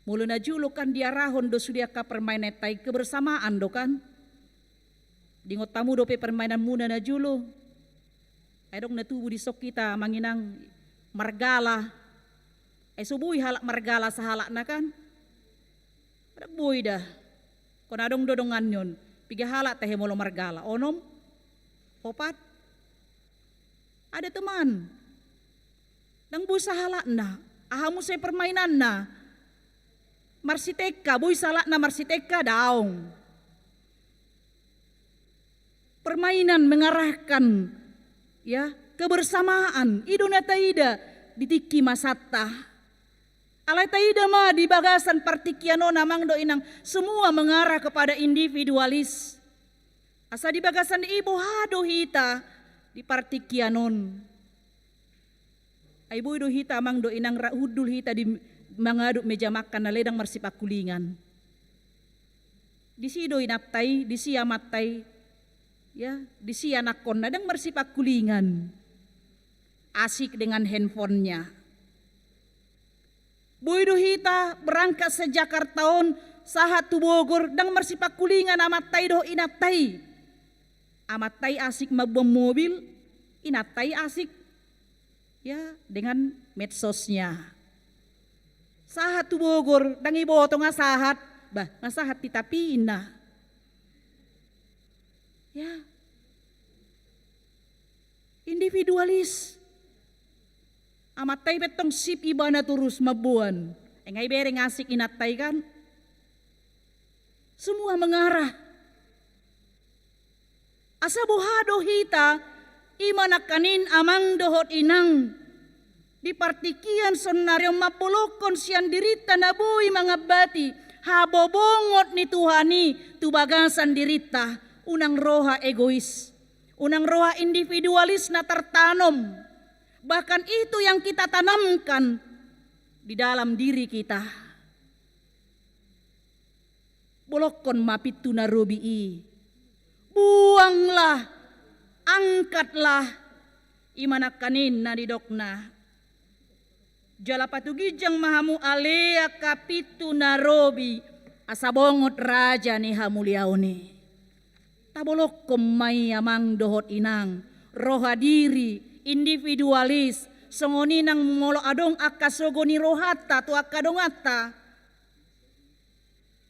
Molo na jolo kan diarahon do sude angka permainanta i kebersamaan do kan. Diingot hamu dope permainanmuna na jolo. Ai adong na tubu dison hita amang inang margala. Ai so boi halak margala sahalakna kan. Ndang boi da. Ingkon adong do donganna on. Piga halak tahe molo margala? Onom? Opat? Ada teman. Ndang boi sahalakna. Aha muse permainanna? Marsitengka, boi sahalakna marsitengka? Daong. Permainan mengarahkan, ya, kebersamaan. I do na taida di tingki masanta. Alai taida ma di bagasan partingkian on amang dohot inang, semua mengarah kepada individualis. Asa di bagasan i boha do hita di partingkian on. Ai boi do hita amang dohot inang ra hundul hita di mangadop meja makan na ledang marsipangkulingan. Disi do inanta i, disi amanta i, ya, disi anakhonna, ndang marsipangkulingan. Asik dengan handphonenya. Boi do hita berangkat se-Jakarta on sahat tu Bogor, ndang marsipangkulingan amanta i dohot inanta i. Amanta i asik mamboan mobil, inanta i asik, ya, dengan medsosnya. Sahat tu Bogor, ndang iboto nga sahat, bah, nga sahat di tapi inna. Ya. Individualis. Amanta i pe tong sip ibana torus mamboan. Ai nga ibereng asik inanta i kan. Semua mengarah. Asa boha do hita, i ma nangkaning amang dohot inang. Di partingkian saonnari on mambolongkon sian dirinta na boi mangambati habobongot ni Tuhan i tu bagasan dirinta, unang roha egois. Unang roha individualis na tartanom. Bahkan itu yang kita tanamkan di dalam diri kita. Bolongkon ma pintu na robi i. Buanglah, angkatlah. I ma nangkaning na nidokna. Jala patuginjang ma hamu ale angka pintu na robi, asa bongot raja ni hamuliaon i. Tabolongkon ma i amang dohot inang, roha diri, individualis, songon i nang molo adong angka sogo ni rohanta tu angka donganta,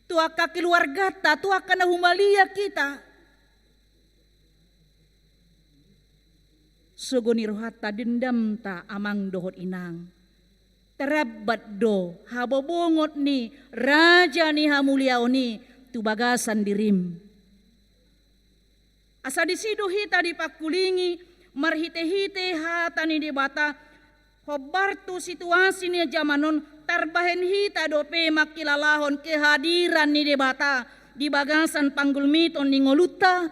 tu angka keluarganta, tu angka na humaliang hita. Sogo ni rohanta, dendamta amang dohot inang. Tarambat do habobongot ni raja ni hamuliaon i tu bagasan dirim. Asa disi do hita dipangkulingi marhitehite hata ni Debata, hombar tu situasi ni jaman on, tarbahen hita dope mangkilalahon kehadiran ni Debata di bagasan panggulmiton ni ngolunta.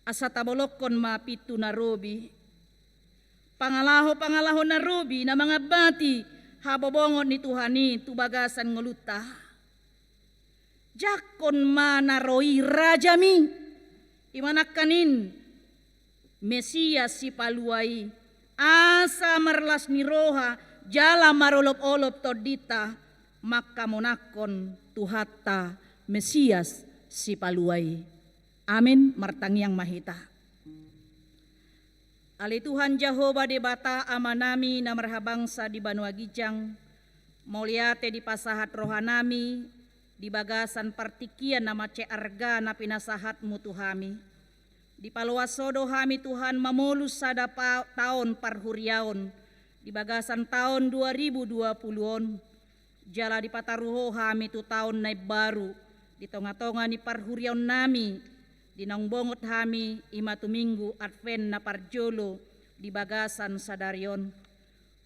Asa tabolongkon ma pintu na robi. Pangalaho-pangalaho na robi na mangambati habobongot ni Tuhan i tu bagasan ngolunta. Jangkon ma na ro i rajami. I ma nangkaning Mesias sipalua i. Asa marlas ni roha jala marolop-olop tondinta manghamonangkon Tuhanta Mesias sipalua i. Amin. Martangiang ma hita. Ale Tuhan Jahowa Debata Amanami na marhabangsa di banua ginjang, mauliate dipasahat rohanami di bagasan partingkian na mansai arga na pinasahatmu tu hami. Dipaloas Ho do hami Tuhan mamolus sada pa-, taon parhuriaon di bagasan taon dua ribu dua puluh on. Jala dipataru Ho hami tu taon na imbaru di tonga-tonga ni parhuriaonnami, di naung bongot hami i ma tu Minggu Advent na parjolo di bagasan sadari on.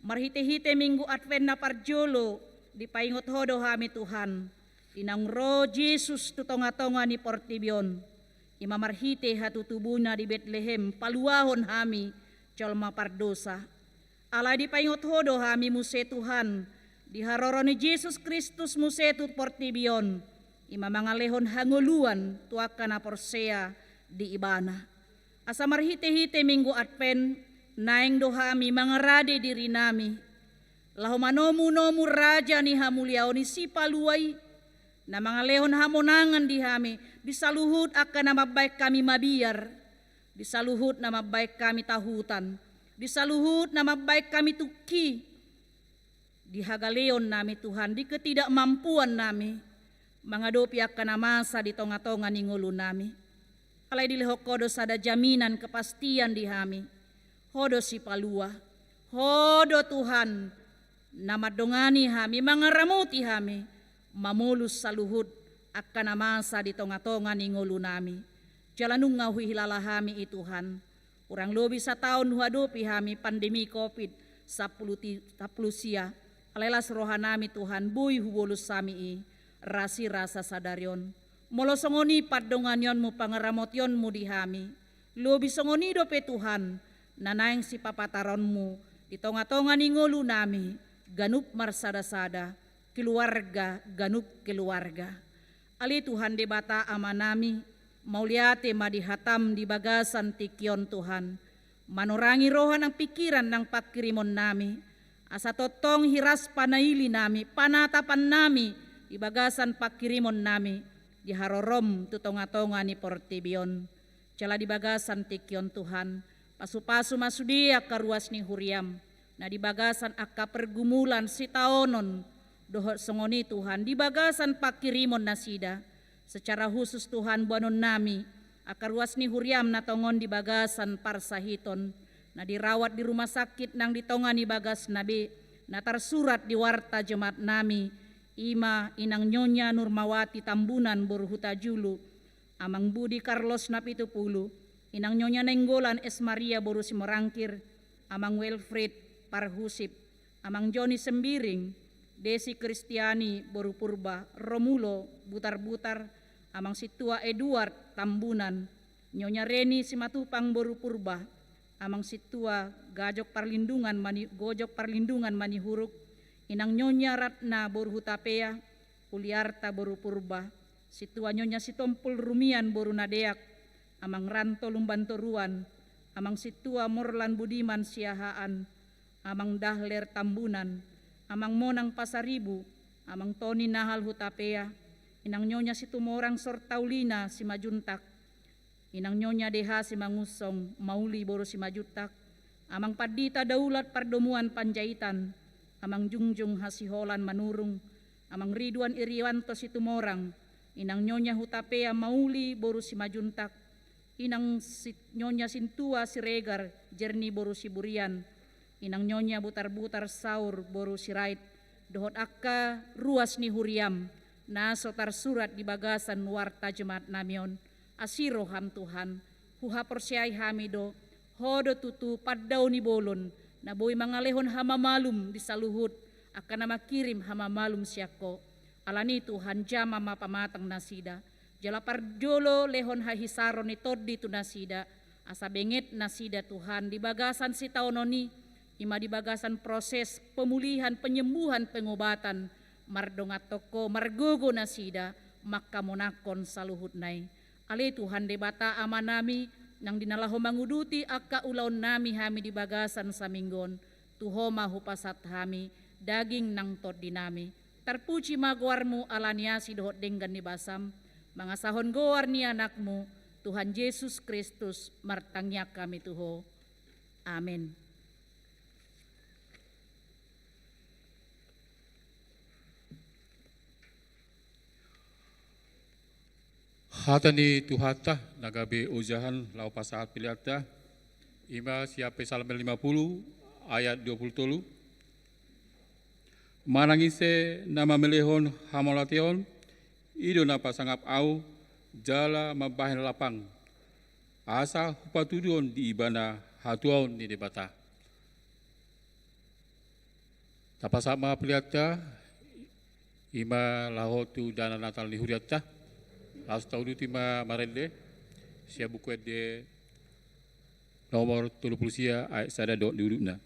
Marhite-hite Minggu Advent na parjolo, dipaingot Ho do hami, Tuhan, di naung ro Jesus tu tonga-tonga ni portibi on. I ma marhite hatutubuna di Betlehem, paluahon hami jolma pardosa. Alai dipaingot Ho do hami muse, Tuhan, di haroro ni Jesus Kristus muse tu portibi on, i ma mangalehon hangoluan tu angka na porsea di Ibana. Asa marhite-hite Minggu Advent, naeng do hami mangarade dirinami laho manomu-nomu Raja ni hamuliaon i, Sipalua i, na mangalehon hamonangan di hami, di saluhut angka na mambaen hami mabiar, di saluhut na mambaen hami tahutan, di saluhut na mambaen hami tungki, di hagaleonnami, Tuhan, di ketidakmampuannami mangadopi angka na masa di tonga-tonga ni ngolunami. Alai dilehon Ho do sada jaminan kepastian di hami. Ho do Sipalua. Ho do, Tuhan, na mandongani hami, mangaramoti hami, mamolus saluhut angka na masa di tonga-tonga ni ngolunami. Jala nunga huhilala hami i, Tuhan. Hurang lobi sataon huadopi hami pandemi covid sampulu ti-, sampulu sia. Alai las rohanami, Tuhan, boi hubolus hami i, ras i rasa sadari on. Molo songon i pandonganionmu, pangaramotionmu di hami, lobi songon i dope, Tuhan, na naeng sipapataronmu di tonga-tonga ni ngolunami, ganup marsada-sada, keluarga, ganup keluarga. Ale Tuhan Debata Amanami, mauliate ma di hatam di bagasan tingki on, Tuhan. Manorangi roha nang pingkiran nang panghirimonnami, asa tongtong hiras panailinami, panatapannami di bagasan panghirimonnami di harorom tu tonga-tonga ni portibi on. Jala di bagasan tingki on, Tuhan, pasu-pasu ma sude angka ruas ni huriam na di bagasan angka pergumulan sitaonon, dohot songon i, Tuhan, di bagasan panghirimon nasida. Secara khusus, Tuhan, boanonnami angka ruas ni huriam na tongon di bagasan parsahiton, na dirawat di rumah sakit nang di tonga ni bagasna be, na tarsurat di warta jemaatnami, i ma Inang Nyonya Nurmawati Tambunan boru Hutajulu, Amang Budi Carlos Napitupulu, Inang Nyonya Nainggolan S. Maria boru Simorangkir, Amang Wilfried Parhusip, Amang Joni Sembiring, Desi Kristiani boru Purba, Romulo Butarbutar, Amang Sintua Eduard Tambunan, Nyonya Reni Simatupang boru Purba, Amang Sintua Gajok Parlindungan Mani-, Gojok Parlindungan Manihuruk, Inang Nyonya Ratna boru Hutapea, Uliarta boru Purba, Sintua Nyonya Sitompul Rumian boru Nadeak, Amang Ranto Lumbantoruan, Amang Sintua Morlan Budiman Siahaan, Amang Dahler Tambunan, Amang Monang Pasaribu, Amang Toni Nahal Hutapea, Inang Nyonya Situmorang Sortaulina Simajuntak, Inang Nyonya D H Simangunsong Mauli boru Simajuntak, Amang Pandita Daulat Pardomuan Panjaitan, Amang Jungjung Hasiholan Manurung, Amang Ridwan Irianto Situmorang, Inang Nyonya Hutapea Mauli boru Simajuntak, Inang Si-, Nyonya Sintua Siregar Jerni boru Siburian, Inang Nyonya Butarbutar Saur boru Sirait, dohot angka ruas ni huriam na so tarsurat di bagasan warta jemaatnami on. Asi roham, Tuhan, huhaporseai hami do, Ho do tutu pandao ni bolon, na boi mangalehon hamamalum di saluhut angka na mangkirim hamamalum sian Ho. Alani, Tuhan, jama ma pamatang nasida, jala parjolo lehon hahisaron ni Tondi tu nasida, asa benget nasida, Tuhan, di bagasan sitaonon i, i ma di bagasan proses pemulihan, penyembuhan, pengobatan, mardongan tongko margogo nasida manghamonangkon saluhutna i. Ale Tuhan Debata Amanami, nang di na laho manguduti angka ulaonnami hami di bagasan saminggu on, tu Ho ma hupasahat hami daging nang tondinami. Tarpuji ma goarmu ala ni asi dohot denggan ni basam, mangasahon goar ni Anakmu, Tuhan Jesus Kristus, martangiang hami tu Ho. Amen. Hata ni Tuhanta na gabe ojahan laho pasahat peleanta, i ma sian Psalmen lima puluh ayat dua puluh tolu. Manang ise na mamelehon hamauliateon, i do na pasangap Ahu, jala mambahen lapang, asa hupatuduhon di ibana hatuaon ni Debata. Tapasahat ma peleanta, i ma laho tu dana Natal ni hurianta. Laos tauduti ma marende sian Buku Ende nomor tolu pulu sia, ayat sada dohot dudukna.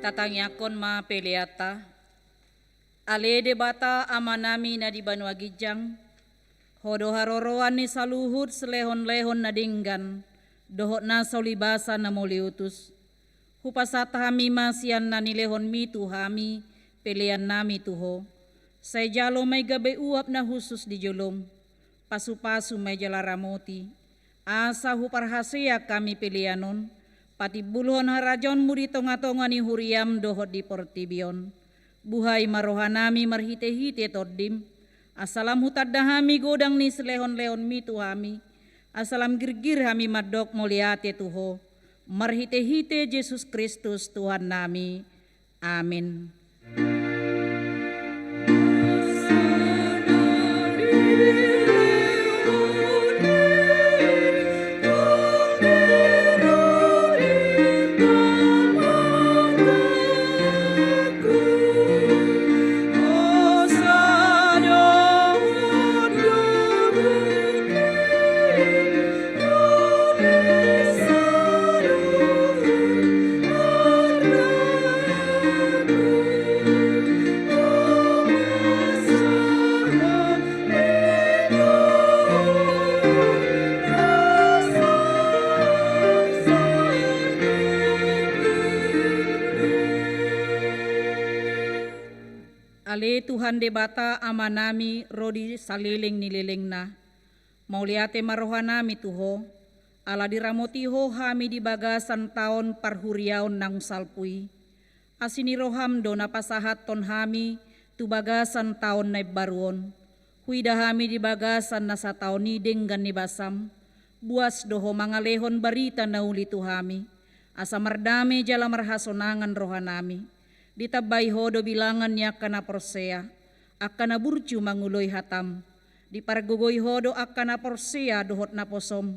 Tatangiangkon ma peleanta. Ale Debata Amanami na di banua ginjang, Ho do haroroan ni saluhut silehonlehon na denggan dohot nasa ulibasa na mauliutus. Hupasahat hami ma sian na nilehonMi tu hami peleannami tu Ho. Sai jalo ma i gabe uap na hushus di joloM. Pasupasu ma i jala ramoti, asa huparhaseang hami pelean on patimbulhon harajaonMu di tongatonga ni huriaM dohot di portibi on. Buhai ma rohanami marhitehite TondiM, asa lam hutanda hami godang ni silehonlehonMi tu hami, asa lam girgir hami mandok mauliate tu Ho, marhitehite Jesus Kristus Tuhannami. Amin. Ale Tuhan Debata Amanami ro di saleleng ni lelengna, mauliate ma rohanami tu Ho, Ala diramoti Ho hami di bagasan taon parhuriaon naung salpu i. Asi ni roham do na pasahathon hami tu bagasan taon na imbaru on. Huida hami di bagasan na sataon i denggan ni basam, buas do Ho mangalehon barita na uli tu hami, asa mardame jala marhasonangan rohanami. Ditambai Ho do bilangan ni angka na porsea, angka na burju mangoloi hatam. Dipargogoi Ho do angka na porsea dohot naposom,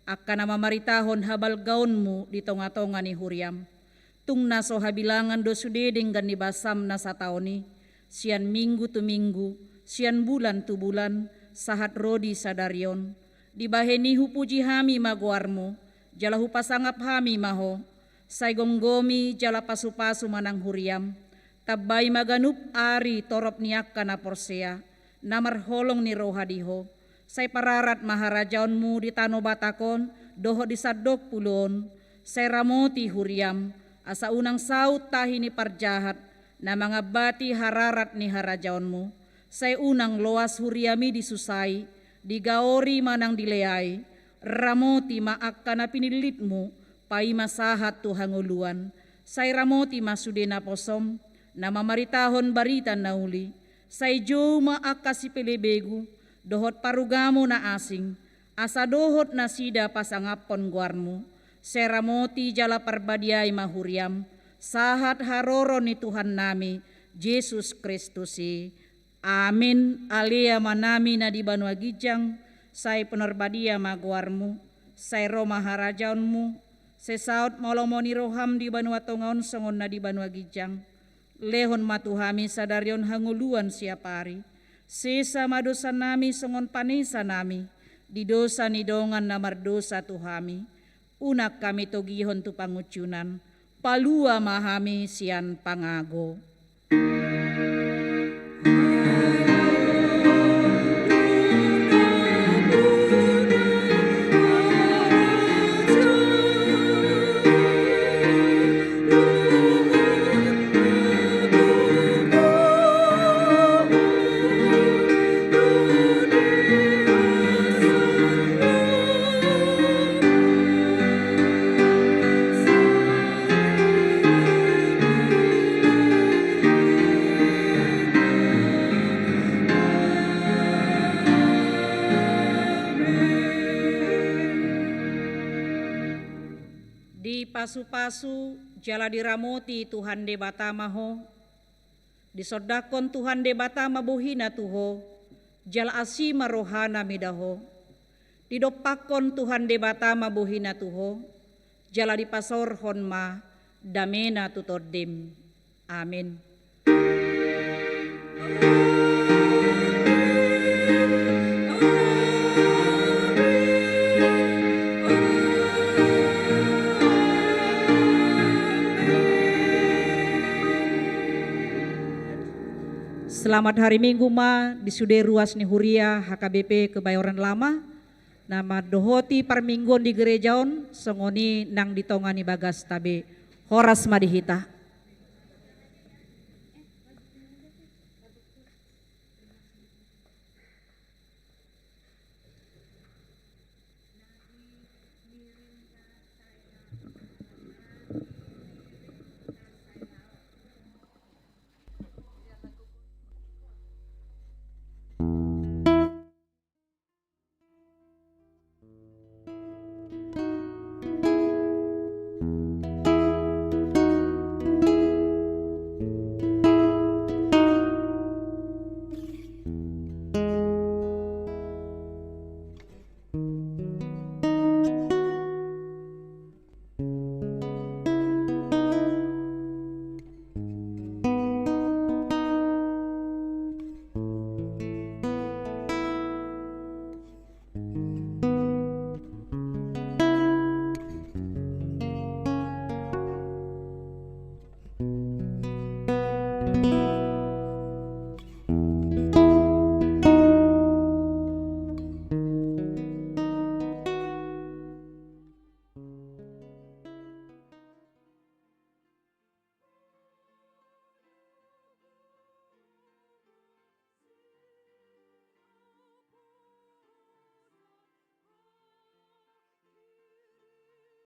angka na mamaritahon habalgaonmu di tongatonga ni huriam. Tung na so habilangan do sude denggan ni basam na sataon i, sian minggu tu minggu, sian bulan tu bulan, sahat ro di sadari on. Dibahen i hupuji hami ma goarmu, jala hupasangap hami ma Ho. Sai gomgomi jala pasupasu ma nang huriam. Tambai ma ganup ari torop ni angka na porsea, na marholong ni roha di Ho. Sai pararat ma harajaonmu di tano Batak on dohot di sandok pulo on. Sai ramoti huriam, asa unang saut tahi ni parjahat na mangambati hararat ni harajaonmu. Sai unang loas huriam i disusai, digaori manang dileai. Ramoti ma angka na pinillitmu, paima sahat tu hangoluan. Sai ramoti ma sude naposom, na mamaritahon barita na uli. Sai jou ma angka sipelebegu dohot parugamo na asing, asa dohot nasida pasangaphon goarmu. Sai ramoti jala parbadiai ma huriam, sahat haroro ni Tuhannami Jesus Kristus i. Amin. Ale Amanami na di banua ginjang, sai pinarbadia ma goarmu, sai ro ma harajaonmu, sai saut ma lomo ni roham di banua tonga on songon na di banua ginjang. Lehon ma tu hami sadari on hangoluan siapari. Sesa ma dosanami songon panesanami di dosa ni dongan na mardosa tu hami. Unang hami togihon tu pangunjunan, palua ma hami sian pangago. Dipasupasu jala diramoti Tuhan Debata ma ho. Disondangkon Tuhan Debata ma bohina tu ho, jala asi ma rohana mida ho. Didompakkon Tuhan Debata ma bohina tu ho, jala dipasaorhon ma damena tu tondim. Amin. Selamat hari Minggu ma di sude ruas ni huria H K B P Kebayoran Lama, na mandohoti parmingguon di gereja on, songon i nang di tonga ni bagasta be. Horas ma di hita.